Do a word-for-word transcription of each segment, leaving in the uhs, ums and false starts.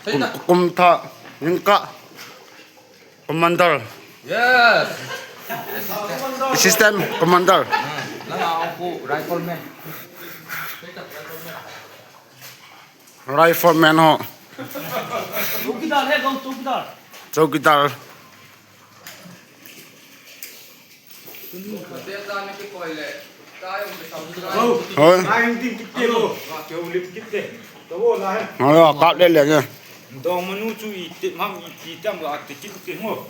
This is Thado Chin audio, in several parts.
Kum, kum tha, Yingkah, Commander. Yes. Assistant Commander. Hmm. Langa ako, rifleman. Rifleman ho. Chowkidar hai, gaon chowkidar. Chowkidar. Hoi. Hoi, kap le le nge. Dongmanu chu iti ham, iti tam ga iti kit kit mo.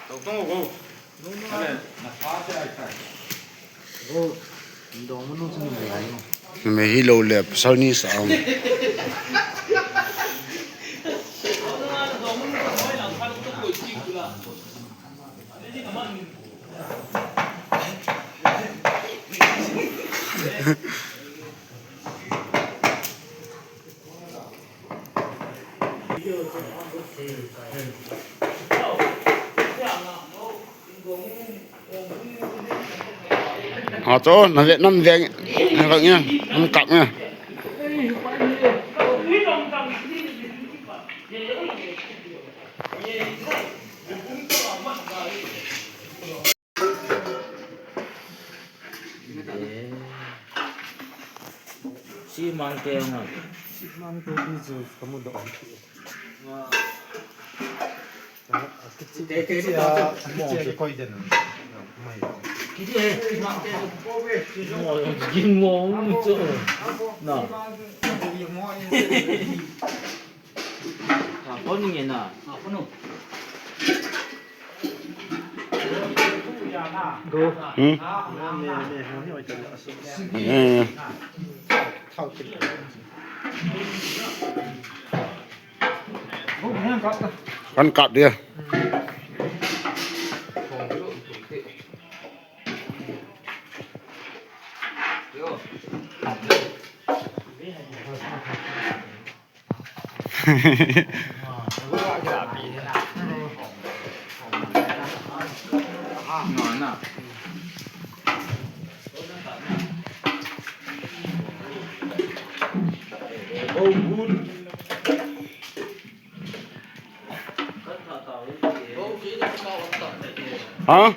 Tong tong go. Ale, na pa te ai tai. Go. Dongmanu chu numei ahi. Numei hilou le, pasal ni sa. Ha, cho, na ve, nam ve, na ve nge, nam kap nge. Si mang te nga. Si mang te ni chu kamu do. Te, te, te, te, te, koi den. Mai. Kiti he, si mang te. Mo, gin mo, mo cho. Na. Ha, phone nge na. Ha, phone. Go. Hmm? Hmm. Kan kap dia. Ha?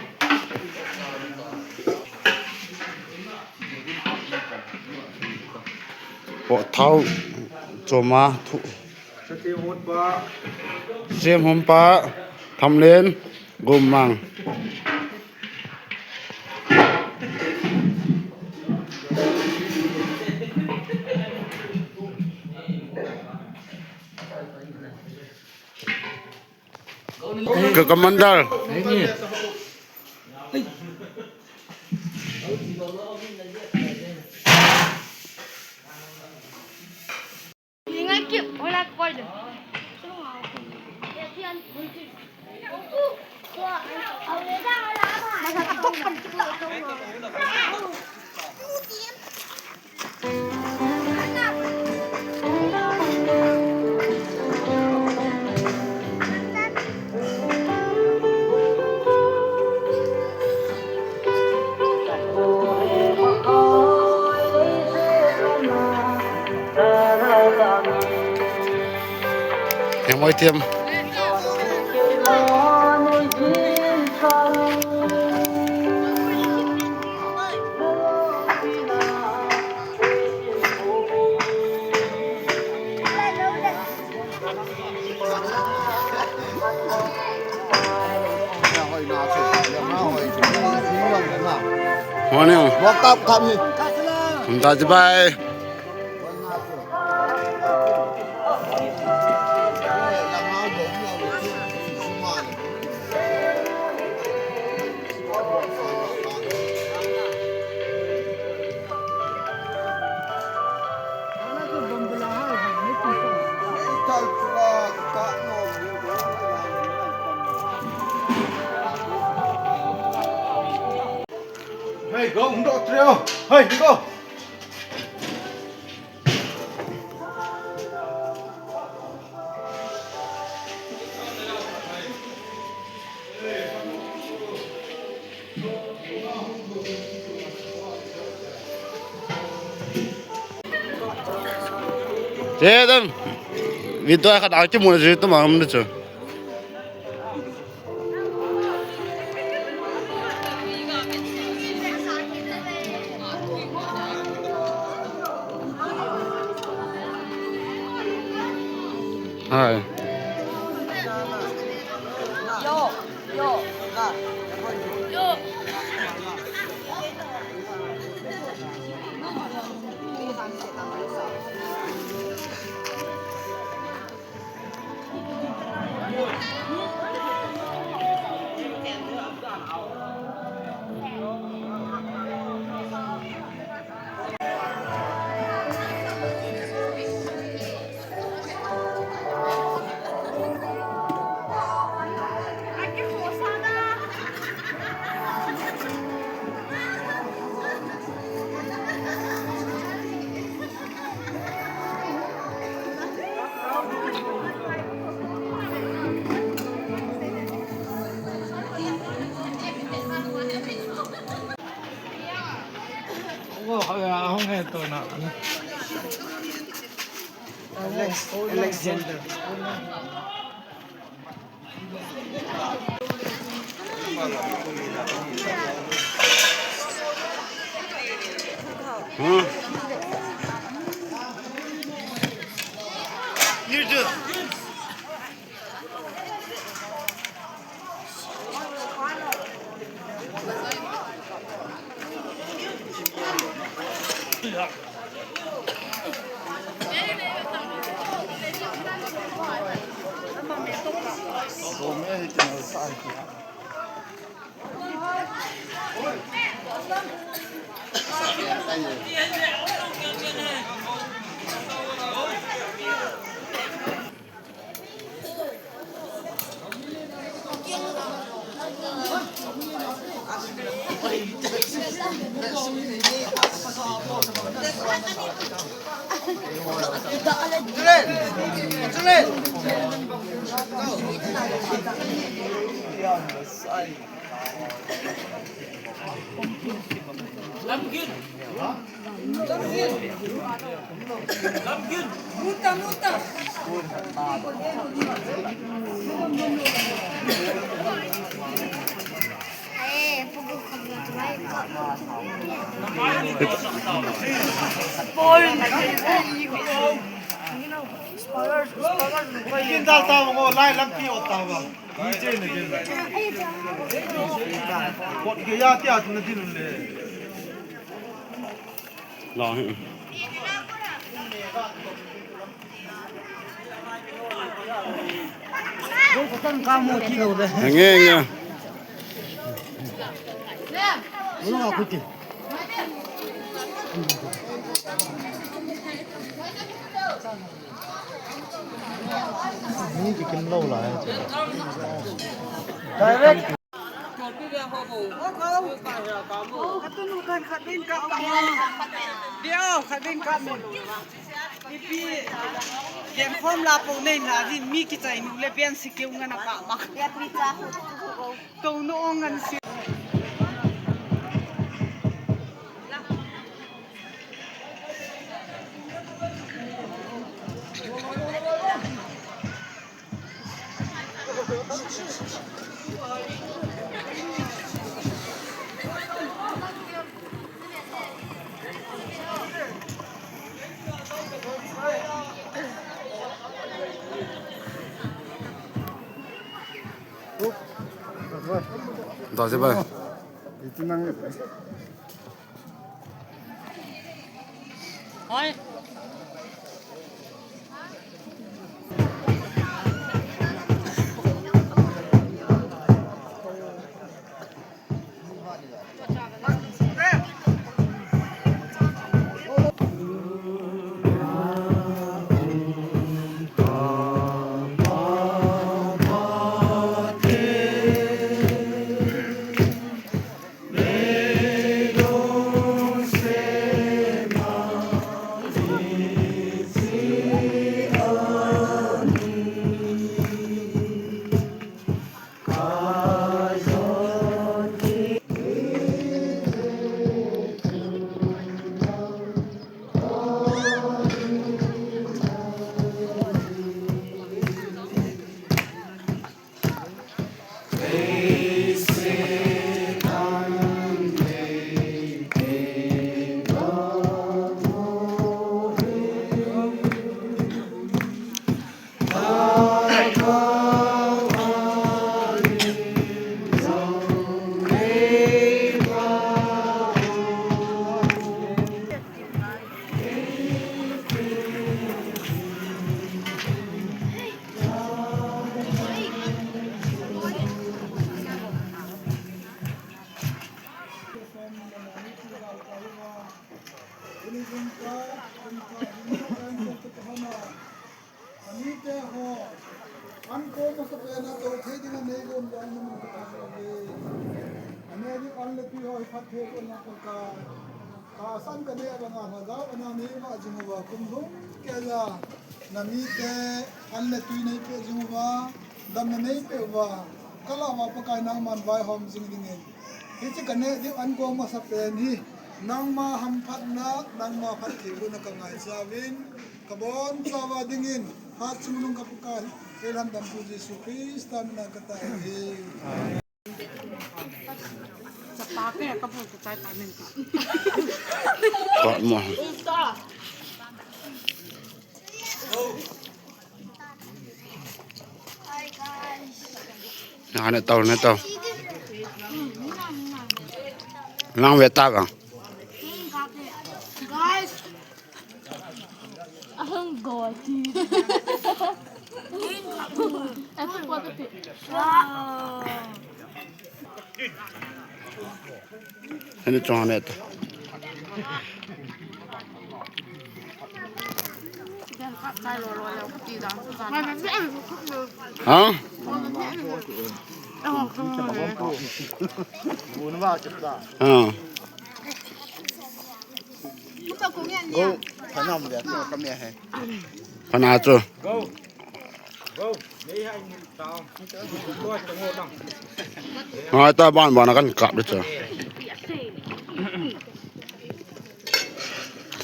Pothao choma thu. Sem hom pa, Thamlen, Gomang. Ka commander. Em ơi, thiêm. Morning. Walk up, come here. Bye. Hey, go, hung doh trio. Hey, go. Thế thôi. Video khat a kimu na ji tu ma um na chu. Hai. Alex, Alexander. Kin dal ta mo lai lampi o ta ba. Ni che ne din. Kot ke ya tia tu na din le. Lo hi. Nge, nge. Ni ki kim lo la. Direct. Dio, khat ding kap mo. Ipi, gen khom la po nei na din mi kichai nu le ben si keu ngan a pa ma. Tou no ngan si. Dah, siapa? Itu nang. Hoi. Anite ho, an ko masapen a tou thei ding a nei gon dong na mun ka thang lo ve. Ane di an le tui ho hi phat thei ko na ko ka. Ka san ka ne banga ma dau ana nei ma jing uva kum lhung kei a. Na mite an le tui nei pe jing uva, damna nei pe uva. Ka la uva Pakai nangman vaihom jing dingin. Hiche ka ne ding an ko masapen hi. Nangma hamphatna, nangma phattheina ka ngaicha uvin. Ka bonchauva dingin, phat chungnung ka Pakai, ka lhamdamtu Jesu Christa mina ka tai hi. Chapa ke ka bu ka tai ta min ka. Ka mo. Na, na tau, na tau. Nang ve ta ka. Guys. Ahung go ti. Hene chong ne ta. Ha? Ha. Go. Phanam ve ko ka me he. Phana chu. Ngai ta ban ban kan kap de chu.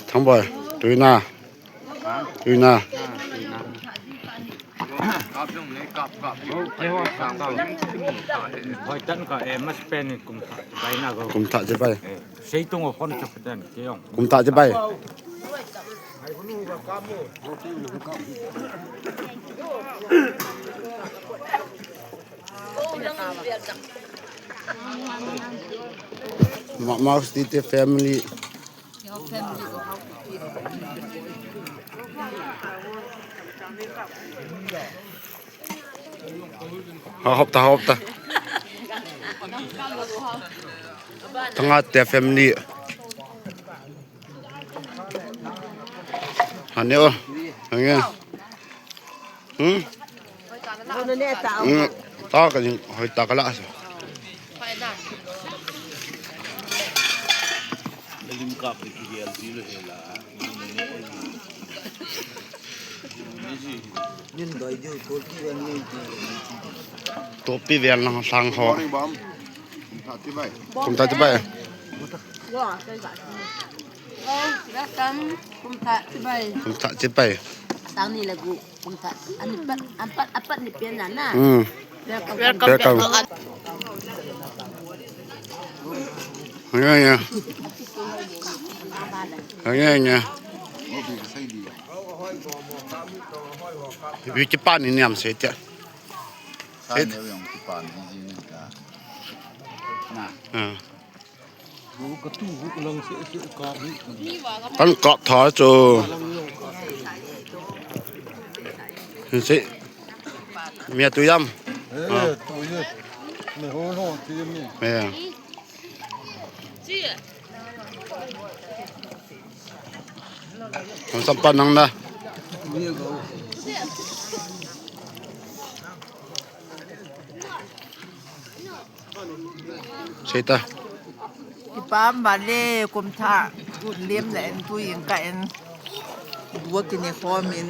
Thang boi, tui na. Tui na. Hoi tan ka, eh, mas pen ni kum tha, bai na go. Kum tha je bai. Eh, sei tung o hon chak tan ke yong. Kum tha je bai. Ma-, Mouse T T family. Ha, hop ta, hop ta. Thanga te family. Hane o. Hane. Hmm? Hmm. Ta ka jing hoi ta ka la sa. Topi vel nang sang ho. Kum tha ti bai. Kum tha ti bai. Kum tha ti bai. Tang ni lagu. Kum tha. Ani pat, an pat, apat ni pian na na. Hmm. Welcome. Welcome. Ya, ya. Ya, ya. Ibi kipan ni niam se tia. Sa ne yong kipan ni jin ka. Na. Hmm. Kan kap tha chu. Hiche. Mia tu yam. Eh, tu ye. Me ho ho ti mi. Eh. Hung sampan nang na. Sei ta. Kipah um vale, kum tha, ut lem le en tu in ka en. Bua kine khomin.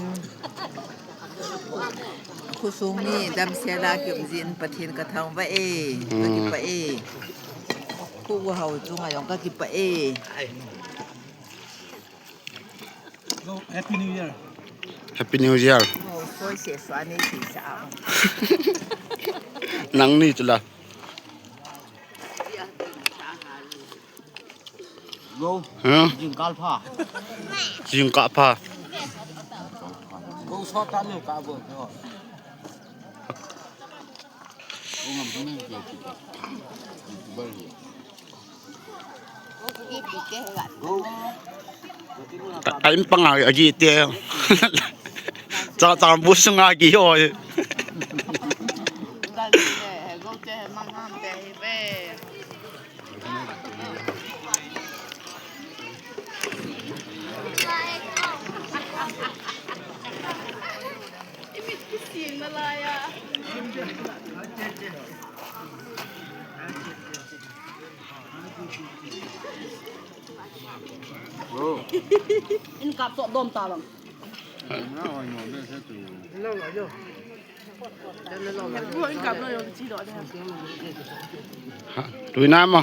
Khosung mi damsel a kium jin Pathen ka thangvah e. Ka kipah e. Khu hao chunga jong ka kipah e. Go, Happy New Year. Happy New Year. Nang ni chu la. Go. Huh? Jingkah pha. Jingkah pha. Go, sot ta ni ka bo. Ka, ka in pang a, agi te. Cha, cha, bu sung a agi oi. In kap to dom ta lang. Tuina mo.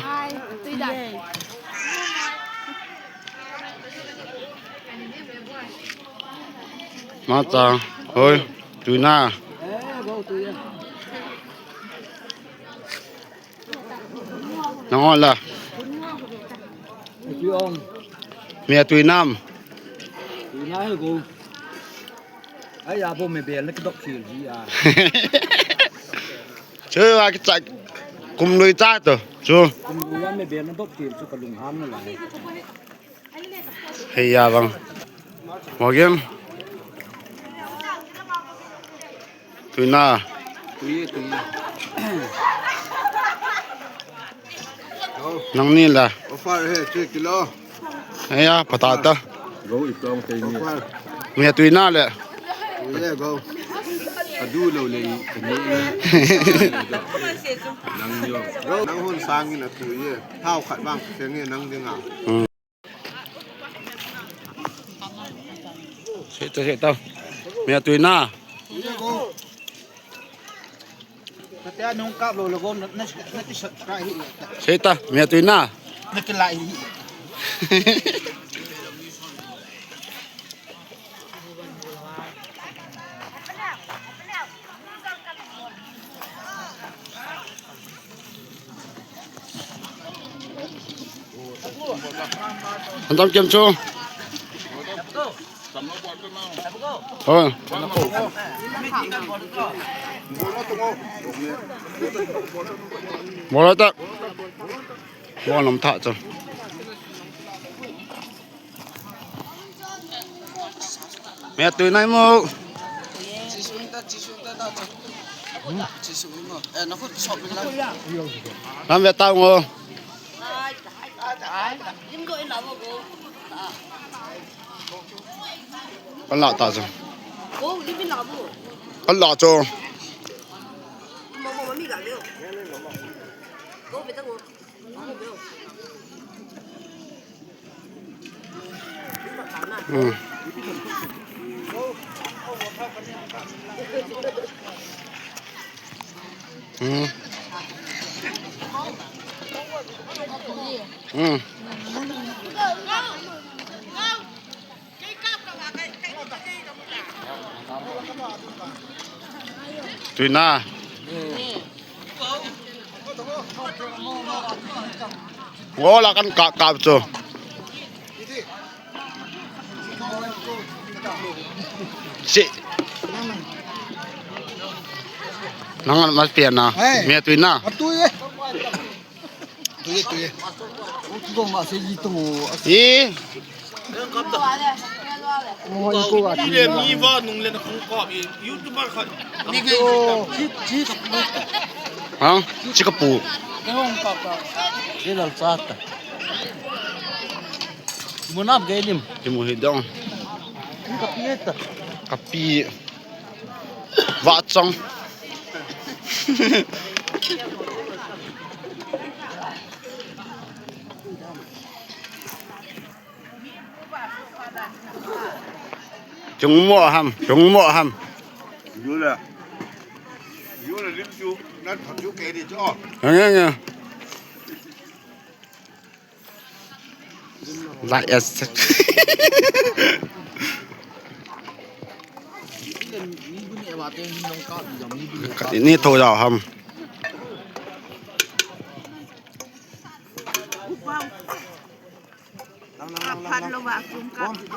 Ma cha. Hoi. Tuina. Nang on la. Mi a tui nam. Tui na he go. Ai, a bo me bel na kidok chil ji a. Chu a kicha kum lui cha to. Chu. Kum lui a me bel na dok chil chu ka lung ham na la. Hei ya bang. Mo gem. Tuina. Tui, tui. Nang ni la. Offer he, three kilo. Aya, patata. Go i tong te ni. Offer. Mi tuina le. Tui le go. Adu lo le ni. Nang yo. Go. Nang hon sang ni na tui ye. Thao khat bang, seng ni nang ding a. Hmm. Sei ta, sei ta. Mi a tuina. Katia nung kap lo lo go na, na, na ti sa try hi. Sei ta, mi a tuina. Na ti lai hi. Antam kem chu. Hoi. Bol ta. Bol nom tha chu. Mi a tui nai mo. Lam ve tao ngo. Kan la ta chu. Kan la chu. Tuina. Ngo la kan kap kap chu. Si. Nang mas pian na. Hey. Mi tuina. Atui e. Tui e, tui e. Utubang ma se yi tu. E. Ile mi va nung le na khong kap e. YouTuber khat. Ni ke. Chi, chi. Ha? Chi ka pu. Ke hong kap ka. Ke lal sa ta. Mu nam ke lim. Ki mu hi dong. Ka pi ta. Ka pi. Va chong. Chung mo ham, chung mo ham. Yula. Yula lim chu, nan thot chu ke di chu. Nge, nge. Like and subscribe. Ni tho jao ham.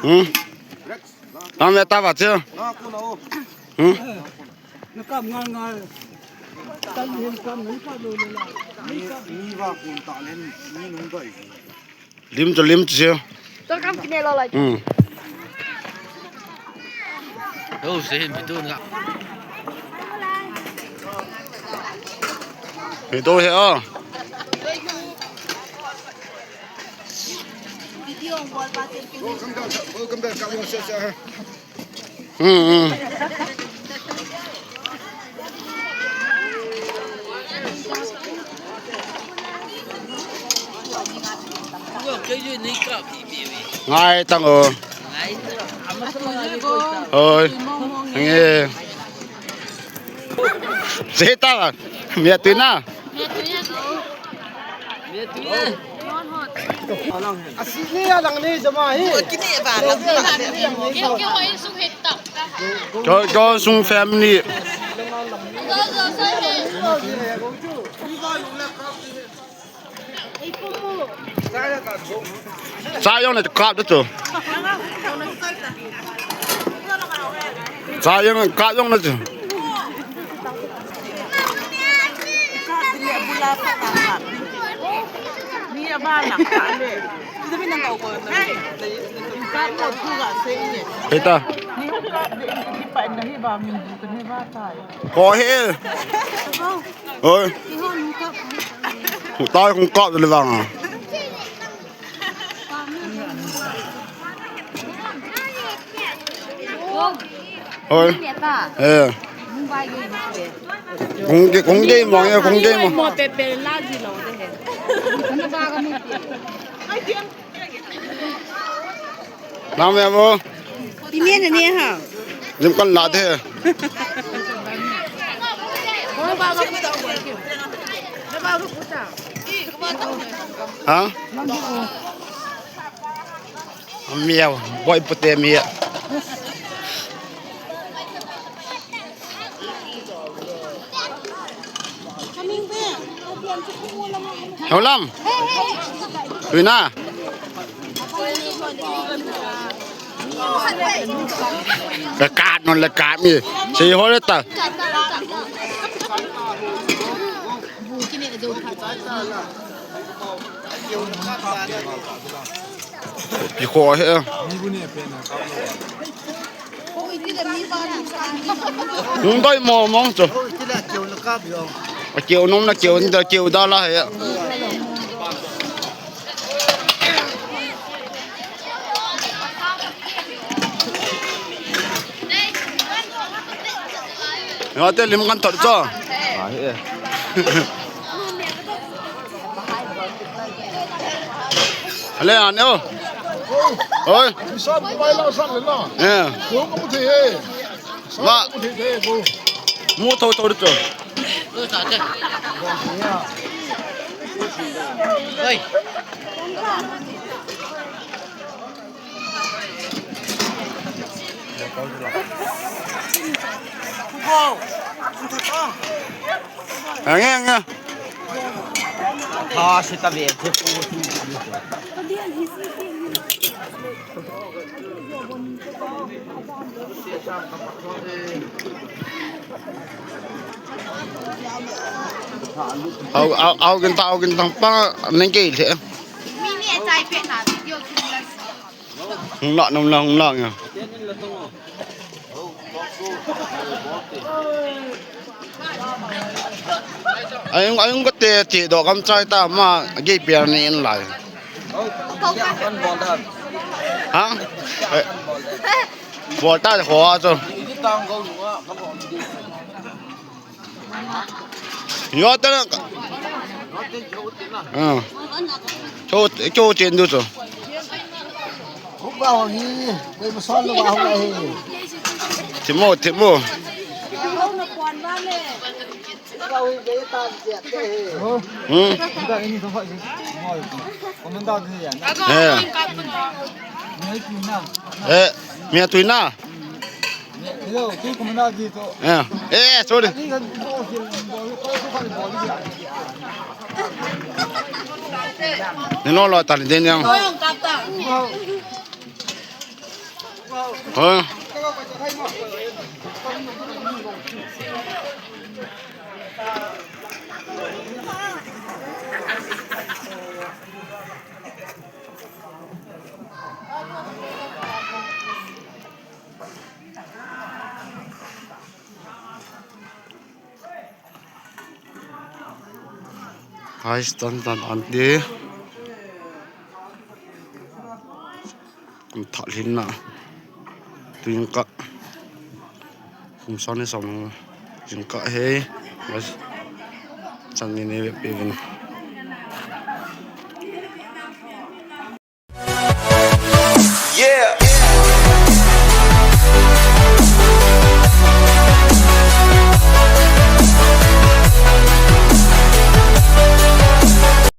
Hmm. Nam ve ta va chu. Hmm. Lim chu, lim chu. Hmm. Yo, se hin bitu nga. Bitu he o. Welcome back. Welcome back. Come on, sir, sir. Hmm, hmm. Ngai tang o. Oi. Nge. Seta. Mia tu na. Asini ya lang ni jama hi. Go, go, sung family. Cha jong na kap da chu. Cha jong kap jong na chu. Hei ta. Ko he. Oi. Hu tai kong kap le vang. Oi. Eh. Kong ke, kong ke mo, eh, kong ke mo. Mo pe pe la ji lo de he. Nang me mo. Ti me ne ne ha. Jim kan la de. Ha? Miau, boi pute mi. Haulam. Tuina. Ka kat non le kat mi. Sei ho le ta. Pi kho he. Hung doi mo mong chu. A keu nom na keu da keu da la he. Nga te lim kan thot cho. A he. Ale an o. Oi. Sap mai la sap le na. Eh. Ko ko mu the he. Sap ko mu the he ko. Mu tho tho cho. Oi. Ange, ange. Tha se ta ve the pu. Au, au, au, kin ta, au, kin ta, pa, neng ke le. Mi ni a chai pe na video kin la. Hung la, nung la, hung la nga. Ayung, ayung kate, ti do kam chai ta ma, ge pia ni in lai. Ha? Eh, bol ta ho a cho. Yo ta na. Ah. Cho, cho chen du cho. Hung ba hung hi, koi ma son lo ba hung la hi. Timo, timo. Hung ba hung hi, koi ta jet ke hi. Hmm. Eh. Eh, mi a tui na. Hello, tu kumna di to. Eh, eh, sorry. Ni no lo tan den yang. Oh. Hai, tan tan an te. An tha lhin na. Tuin ka. Kum san ni sam. Tuin ka he. Bas. Chan ni ne pe vin.